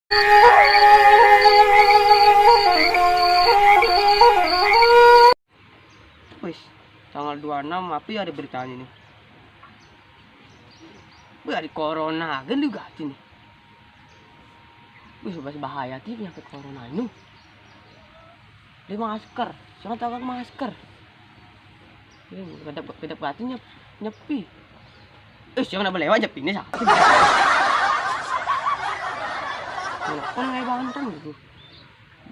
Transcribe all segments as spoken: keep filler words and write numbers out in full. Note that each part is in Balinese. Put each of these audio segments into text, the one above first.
Wis, tanggal dua enam, apa ya ada beritanya nih? Wih, ada corona kan juga nih. Wih, bahaya ti penyakit corona ini. Dia masker, jangan tahu masker. Ini kedap kedap katanya nyepi. Eh, jangan boleh aja ini sakit. Kan ngai banten gitu.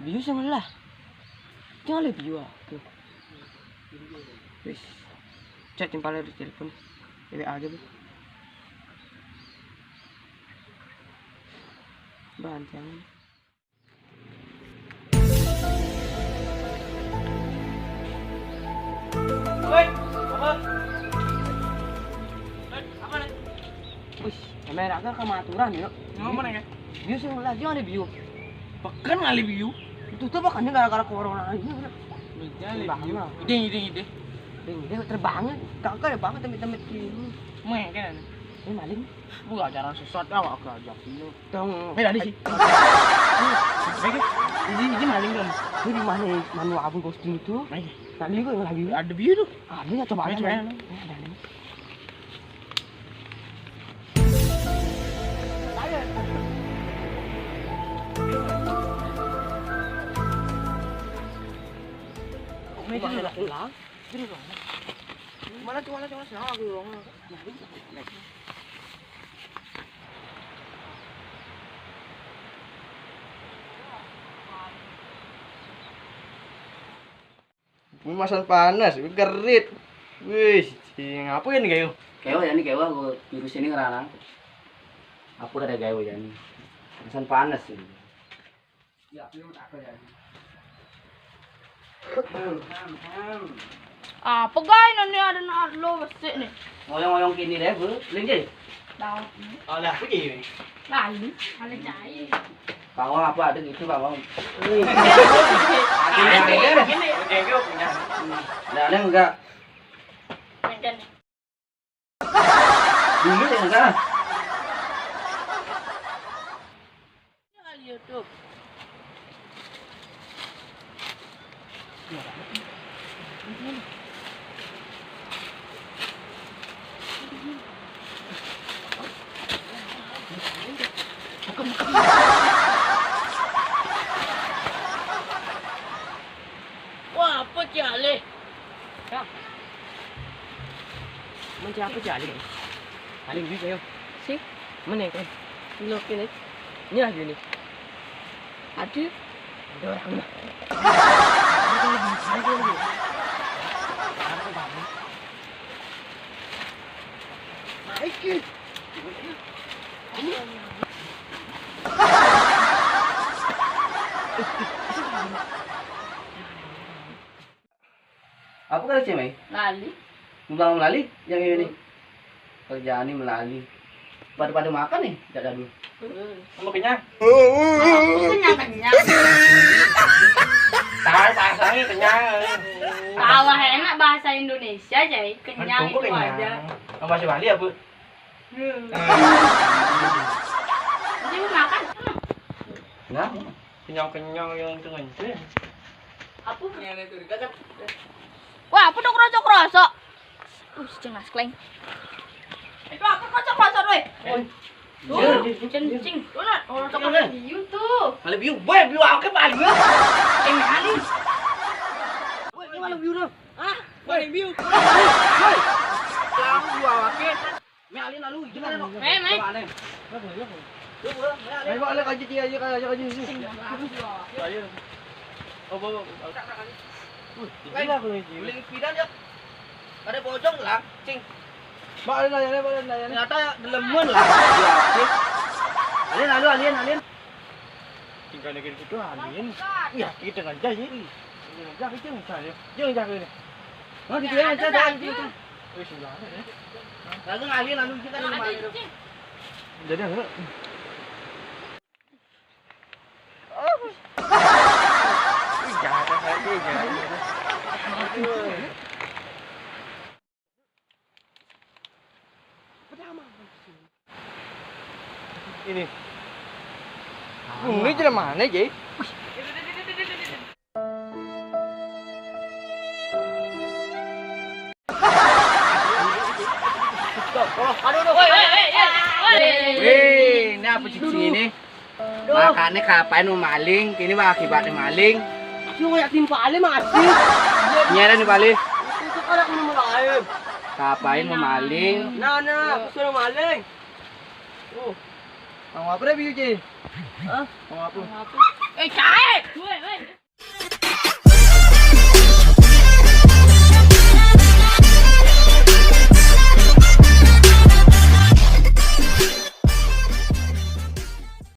Biu sing lah. Jangan lebih biu aku. Wis. Chat timpal di telepon. W A aja, Bu. Banten. Woi, apa? Apa nih? Wis, kamera kan kamaturan ya. Ngomong ya? Biu sing lah, jangan ada biu. Pekan kali biu. Itu tuh makanya gara-gara corona ini. Ide, ide, ide. Ide, ide terbangnya. Kakak ya banget temit-temit gini. Meh kan. Ini maling. Wah, ajaran sesat awak aku ajak ini. Dong. Beda di sih. Ini, ini maling dong. Itu di mana manu abu ghosting itu? Tadi gua lagi. Ada biu tuh. Ada ya, coba aja. Coba. Mana cuma cuma senang aku dong. Ini masan panas, gerit. Wih, sing apa ini kayu? Kewa ya ini kewa, virus ini ngerana. Apa ada gawe ya ini? Masan panas ini. Ya, aku tak ada ya. Apa gawe ini ada nak lo besik nih? Ngoyong-ngoyong kini deh, Bu. Linggih. Tahu. Alah, apa gini? Lalu, ada cai. Bang Wong apa ada gitu, Bang Wong? Ada yang ada. Ada yang enggak? Dulu ya enggak. YouTube. Wah, apa cale? Kak. Macam apa cale? Paling bisa yo. Si? Mana kau? Blok ini. Ini lagi ni. Ada. Ada orang lah. Naik ke? Ini. Apa kali cewek? Lali. Bilang melali yang ini. Kerjaan ini melali. Pada-pada makan nih, tidak ada dulu. Kamu kenyang? Kenyang, kenyang. Tahu bahasanya kenyang. Kalah enak bahasa Indonesia, Jai. Kenyang itu aja. Kamu masih Bali ya, Bu? Hmm. Jadi lu makan. Nah, kenyang-kenyang yang itu aja. Apa? Wah, apa dong rosok-rosok? Uh, cengas kleng. Itu apa kocok pasar, weh? Tuh, cing, cing. Tuh, nak, orang coklat lagi. Biu tuh. Malah biu, boy, biu apa paling? Cing, kali. Boy, ini malah biu tuh. Ah, paling biu. Boy, kamu biu apa ke? Meh, alin lalu, gimana, no? Meh, meh. Coba, alin. Lu, lu, meh, alin. Ayo, alin, kaji dia aja, kaji, kaji. Ayo. Oh, bawa. Wih, gila aku ini. Guling pidan ya. Ada bojong lah, cing. Mak, alin, alin, alin, alin. Ternyata delemen lah. Alin, lalu, alin, alin. Tinggal negeri itu, alin. Iya, kita kan jadi. Jangan, jangan, jangan, jangan, jangan, jangan. Nah, gitu ya, jangan, jangan, jangan. Wih, sudah ada ya. Lalu alin, lalu kita di rumah. Jadi, enggak? Ih, jahat aja, jahat. Ini. Ini jelemane, Ji. Aduh, aduh. Woi, woi, woi, woi. Weh, ini apa cici ini? Duh. Makanya kapan mau maling, ini mah akibatnya maling. Lu kayak timpale masih. Nyeren nih balik. Itu kan aku mau lain. Kapan mau maling? Nah, nah, aku suruh maling. Oh. Mau apa deh, Biu, Ji? Hah? Mau apa? Eh, cae. Woi, woi.